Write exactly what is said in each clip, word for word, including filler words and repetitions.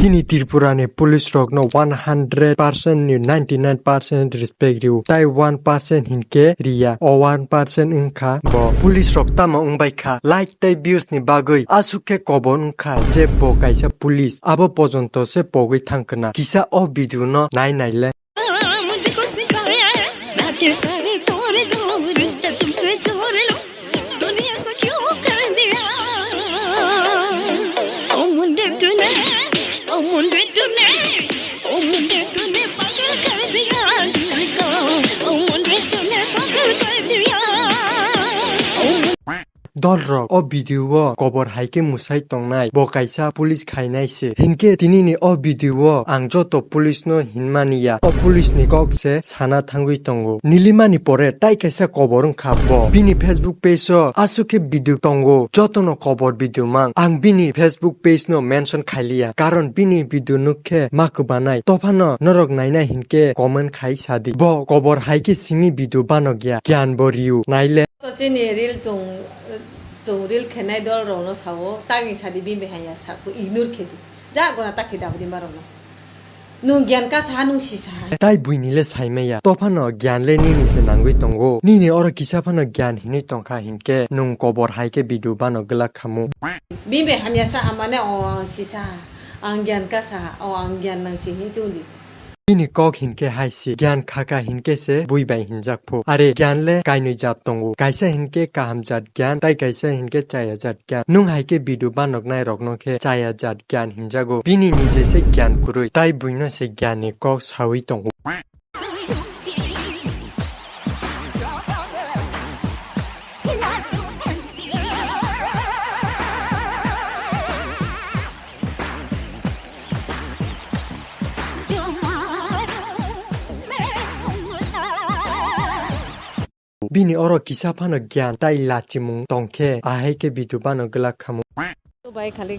Chini Tripura ni police rok no one hundred percent ni ninety nine percent respect rio, tai one percent hinkhe riya. O one percent wngkha bo police rok tamo wngbai kha like tei views ni bagwi, aswk khe kobor wngkha je bo kaisa police, abo pojonto se pogwi thangkha na. Kisa o video no nai nai le. मुझको सिखाया है, नाते सारे तोड़ लो, रिश्ता तुमसे जोड़ लो, दुनिया से क्यों कर दिया? ओ मुंडे तूने, ओ मुंडे तूने, ओ मुंडे तूने पागल कर दिया दिल को, ओ मुंडे तूने पागल कर दिया। Dol rok, o video o kobor hai khe mwsai tongnai bo kaisa police khainai se. Hinkhe tini ni o video o ang joto police no hinmani ya, o police ni kok se sana thangwi tongo. Nilimani pore tai kaisa kobor wngkha bo. Bini Facebook page o aswk khe video tongo, joto no kobor video mang. Ang bini Facebook page no mention khailiya, karon bini video nuk khe ma kwbanai. Tophano norok nainai hinkhe comment khai sadi. Bo kobor hai khe simi video banok ya, giyan bo riu. Naile. To chini reel chung, chung reel khenai dol rokno sao, tagni sadi bini bai hamya sakhu ignore khedi. Ja gora ta khe dabdi ma rokno. Nung giyan ka saha, nung si saha. Tai buini le saimaya. Tophano giyan le nini se nangwi tongo. Nini oro kisa phano giyan hinwi tongkha hinkhe nung kobor hai khe video bano glak khamu. Bini bai hamya saha mane o ang si saha. Ang giyan ka saha, o ang giyan nang si hin chungdi. Bini kok hinkhe hai se, giyan khaka hinkhe se bui bai hinjak phu. Are giyan le kainwi jat tongo. Kaisa hinkhe kaham jat giyan, tai kaisa hinkhe chaya jat giyan. Nung hai khe video banoknai rokno khe chaya jat giyan hinjago. Bini nije se giyan kwrwi, tai buino se giyan ni kok sawi tongo. Bini oro kisa phano giyan tai lachimung tongkhe, ahai khe video bano glak khamu. तो भाई खाली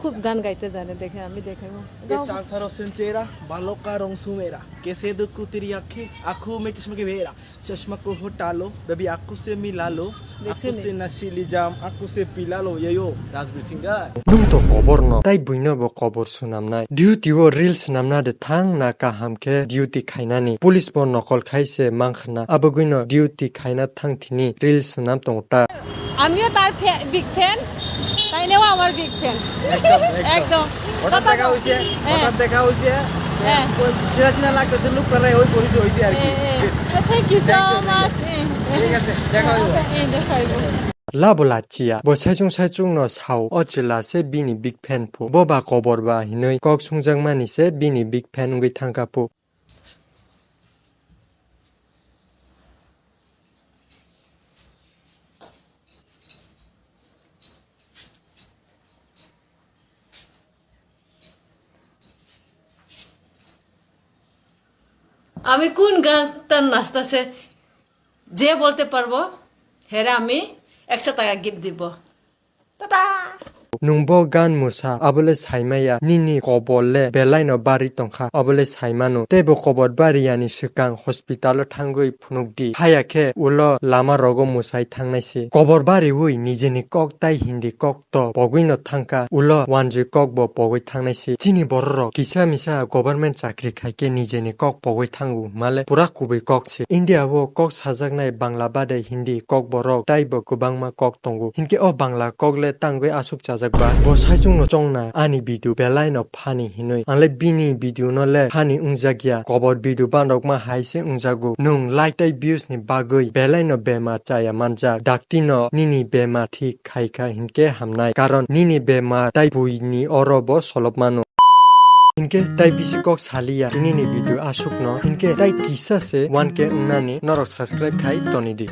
खूब गान गाइते जाने देखे, हम भी देखेंगे। ये चांद सा रोशन चेहरा, बालों का रंग सुमेरा, कैसे दुख तेरी आंखें, आंखों में चश्मे के बेरा, चश्मा को हटा लो, बेबी आंखों से मिला लो, आंखों से नशीली जाम, आंखों से पिला लो, ये यो Rajveer singer. Nung to kobor no, tai buino bo kobor sunamnai. Duty o reel sunamna de thang na kaham khe duty khainani. Police bo nokol khai se mang khna. Abogwino duty khaina thang thini reel sunam tongo ta. আমিও তার ফ্যা-, big fan, তাইনেও আমার big fan. একদম, একদম। একদম। হঠাৎ কথা দেখা হইছে, হ্যাঁ। হঠাৎ দেখা হইছে। হ্যাঁ। ওই চেনা চেনা লাগতেছে, লোক প্রায় ওই পরিচয় হইছে আর কি। হ্যাঁ, হ্যাঁ। তো thank you so much। হ্যাঁ। ঠিক আছে, দেখা হইব। হ্যাঁ, দেখা হইব। Labo lachia, bo saichung saichung no sao, o chwla se bini big fan pho. Bo ba kobor ba hinwi kok sungjakmani se bini big fan wngwi thangkha pho. আমি কোন গানটা নাচতেছে, যে বলতে পারবো, হেরে আমি একশো টাকা গিফট দিব। Tata! Nwng bo gan mwsa, abo le saimaya, nini kobor le belai no bari tongkha, abo le saimano. Tei bo kobor bari yani swkang hospital o thangwi phunuk di. Haya khe ulo lama rogo mwsai thangnai se. Kobor bariwi nijeni kok tai hindi kok to pogwi no thangkha, ulo wanjwi kok bo pogwi thangnai se. Chini borok rok kisa misa government chakri khai khe nijeni kok pogwi thango hwnmale pura kubui kok se. India o kok sajaknai Bangla bade Hindi kok borok tai bo kwbangma kok tongo. Hinkhe o Bangla kok le tangwi aswk chajak ba? Bo saichung no chongna ani video belai no funny hinwi. Ang le bini video no le funny wngjak ya. Kobor video banokma hai se wngjago. Nwng like tai views ni bagwi belai no bemar chaya manjak. Dakti no nini bemar thik khai kha hinkhe hamnai. Karon nini bemar tai bui ni oro bo solop mano. Hinkhe tai bisi kok saliya. Tini ni video aswk no. Hinkhe tai kisa se one K wngnani norok subscribe khai toni di.